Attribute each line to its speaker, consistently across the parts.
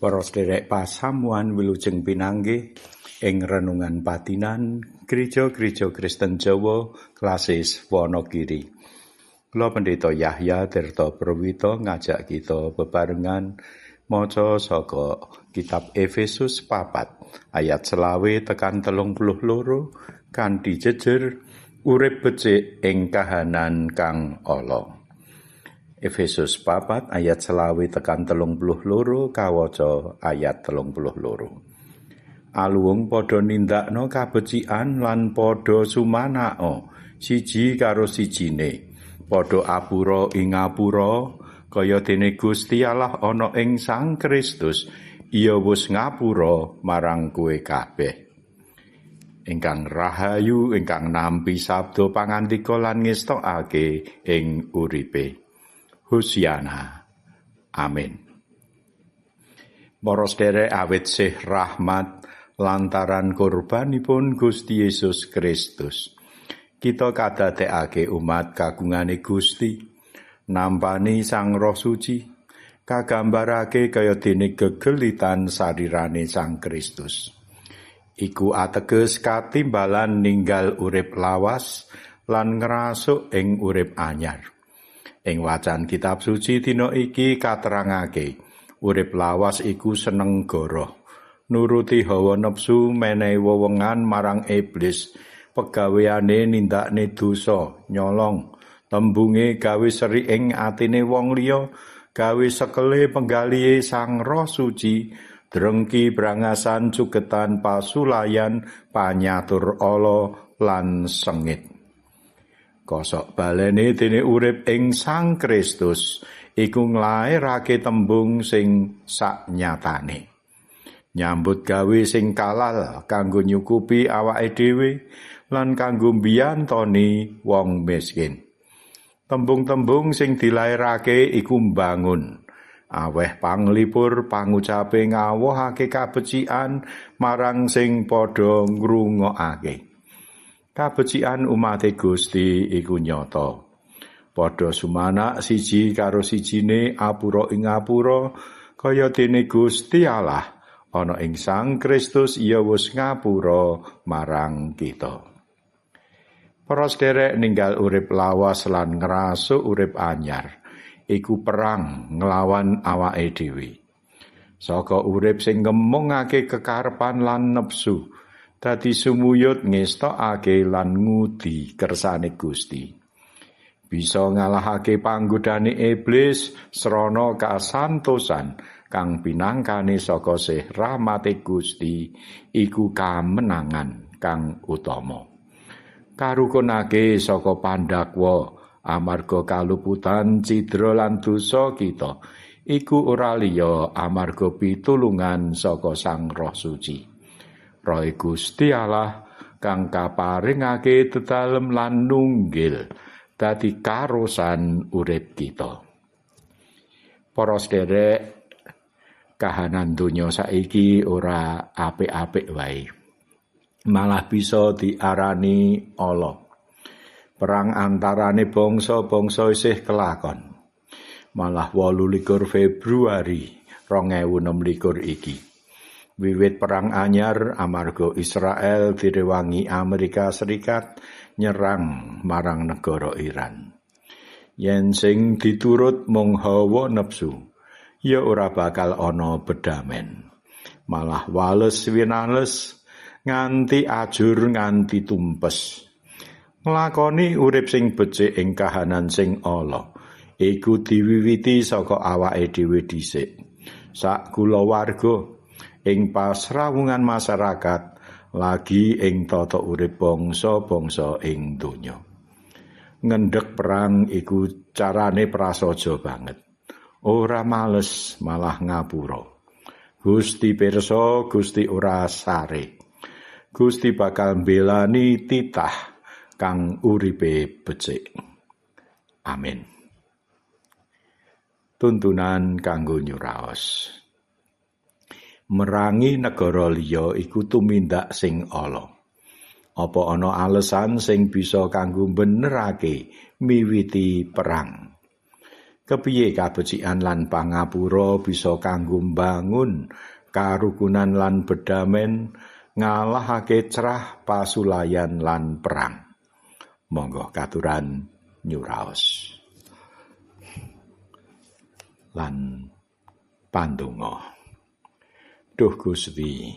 Speaker 1: Para sederek pasamuan wilujeng pinanggih ing renungan patinan Gereja-gereja Kristen Jawa Klasis Wonogiri. Kula Pendeta Yahya Tirta Perwita ngajak kita bebarengan maca saka kitab Efesus 4 ayat 25 tekan 32 kanthi jejer urip becik ing kahanan kang ala. Efesus 4 ayat 25 tekan 32 kawaca ayat 32. Aluwung padha nindakno kabecikan lan padha sumanaka siji karo sijine. Padha apura ing ngapura kaya dene Gusti Allah ana ing Sang Kristus iya wis ngapura marang kowe kabeh. Ingkang rahayu ingkang nampi sabda pangandika lan ngestokake ing uripe. Hosiana. Amin. Para sederek, awit sih rahmat lantaran korbanipun Gusti Yesus Kristus, kita kadadekake umat kagungane Gusti, nampani Sang Roh Suci, kagambarake kaya dene gegelitan sarirane Sang Kristus. Iku ateges katimbalan ninggal urip lawas lan ngrasuk ing urip anyar. Ing wacan kitab suci dina iki katerangake urip lawas iku seneng goroh, nuruti hawa nepsu, menehi wewengan marang iblis, pegaweane nindakne dosa, nyolong, tembunge gawe seri ing atine wong liya, gawe sekele penggalihe Sang Roh Suci, drengki, brangasan, cugetan, pasulayan, panyatur ala lan sengit. Kosok balene dene urip ing Sang Kristus iku nglairake tembung sing saknyatane. Nyambut gawe sing kalal kanggo nyukupi awake dhewe lan kanggo mbiyantoni wong miskin. Tembung-tembung sing dilairake iku mbangun, aweh panglipur pangucape ngawohake kabecikan marang sing padha ngrungokake. Kabecikan umate Gusti iku nyata. Padha sumanak siji karo sijine, apura ing ngapura kaya dene Gusti Allah ana ing Sang Kristus iya wis ngapura marang kita. Para sederek, ninggal urip lawas lan ngrasuk urip anyar iku perang nglawan awake dhewe. Saka urip sing ngemungake kekarepan lan nepsu dadi sumuyut ngestokake lan ngudi kersane Gusti. Bisa ngalahake panggodane iblis srana kasantosan kang pinangkane saka sih rahmate Gusti iku kamenangan kang utama. Karukunake saka pandakwa amarga kaluputan cidra lan dosa kita iku ora liya amarga pitulungan saka Sang Roh Suci. Roh Gusti Allah kang kaparingake dedalem lan nunggil dadi karosan urip kita. Para sederek, kahanan donya saiki ora apik-apik wae. Malah bisa diarani ala. Perang antarane bangsa-bangsa isih kelakon. Malah 28 Februari 2026 iki. Wiwit perang anyar amarga Israel direwangi Amerika Serikat nyerang marang negara Iran. Yen sing diturut mung hawa nepsu, ya ora bakal ana bedamen. Malah wales winales nganti ajur nganti tumpes. Nglakoni urip sing becik ing kahanan sing ala iku diwiwiti saka awake dhewe dhisik. Sak kulawarga ing pasrawungan masyarakat lagi ing tata urip bangsa-bangsa ing donya. Ngendhek perang iku carane prasaja banget. Ora males malah ngapura. Gusti pirsa, Gusti ora sare. Gusti bakal mbelani titah kang uripe becik. Amin. Tuntunan kanggo nyuraos. Merangi negara liya iku tumindak sing ala. Apa ana alesan sing bisa kanggo benerake miwiti perang? Kepiye kabecikan lan pangapura bisa kanggo mbangun karukunan lan bedamen ngalahake crah pasulayan lan perang? Monggo katuran nyuraos lan pandonga. Duh Gusti,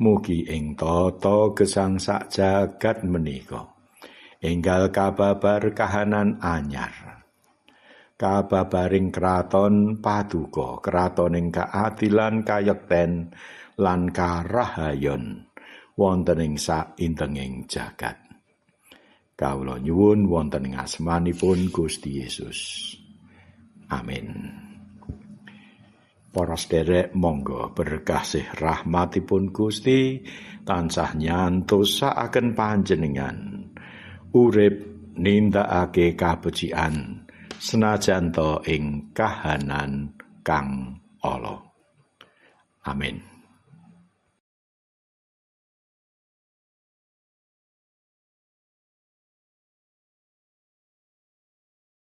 Speaker 1: mugi ing tata gesang sak jagat menika enggal kababar kahanan anyar, kababaring kraton paduka, kratoning kaadilan, kayekten lan karahayon wonten ing saindenging jagat. Kawula nyuwun wonten ing asmanipun Gusti Yesus. Amin. Para sederek, monggo berkah rahmatipun Gusti tansah nyantosakaken panjenengan urip nindakake kabecikan senajan to ing kahanan kang ala. Amin.